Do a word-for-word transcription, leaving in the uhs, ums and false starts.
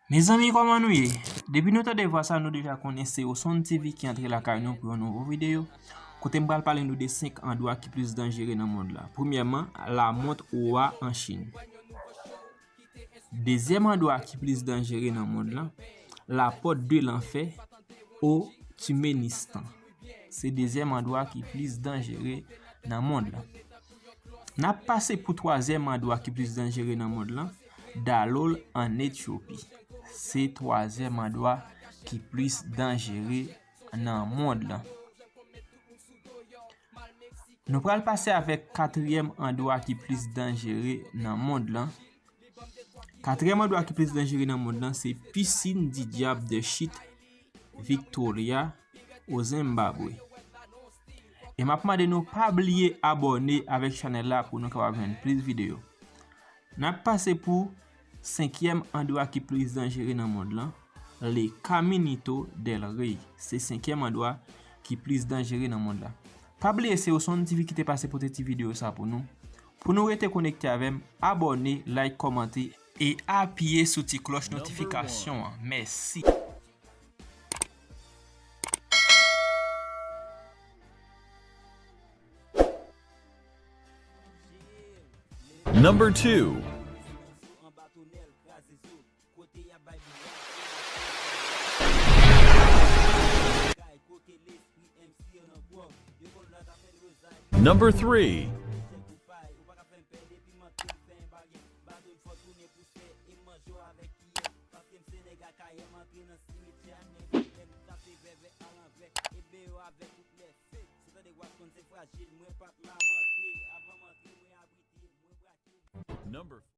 Mezanmi, kòman nou ye? Depi nou tande vwa sa, nou deja konnen se Osonn T V ki antre lakay nou pou yon nouvo videyo, kote m pral pale nou de senk andwa ki plis danjere nan mond lan. Premyèman, lamont wa an Chin. Dezyèm andwa ki plis danjere nan mond lan, la porte de l'enfer o Turkmenistan. Se dezyèm andwa ki plis danjere nan mond lan. N ap pase pou twazyèm andwa ki plis danjere nan mond lan, Daloul an Etyopi. Se twazyèm andwa ki plis danjere nan mond lan. Nou pral pase avèk katriyèm andwa ki plis danjere nan mond lan. Katriyèm andwa ki plis danjere nan mond lan se Piscine du Diable de Chute Victoria o Zimbabwe. E m ap mande nou pa bliye abòne avèk chanèl la pou nou kapab jwenn plis videyo. N ap pase pou senkyèm andwa ki plis danjere nan mond lan, Le Caminito del Rey. Se senkyèm andwa ki plis danjere nan mond la. Pa bliye se Osonn T V ki te pase pote ti videyo sa pou nou. Pou nou rete konekte avè m, abòne, like, kòmante e apiye sou ti klòch notifikasyon an. Mèsi. Number two. Number three. Number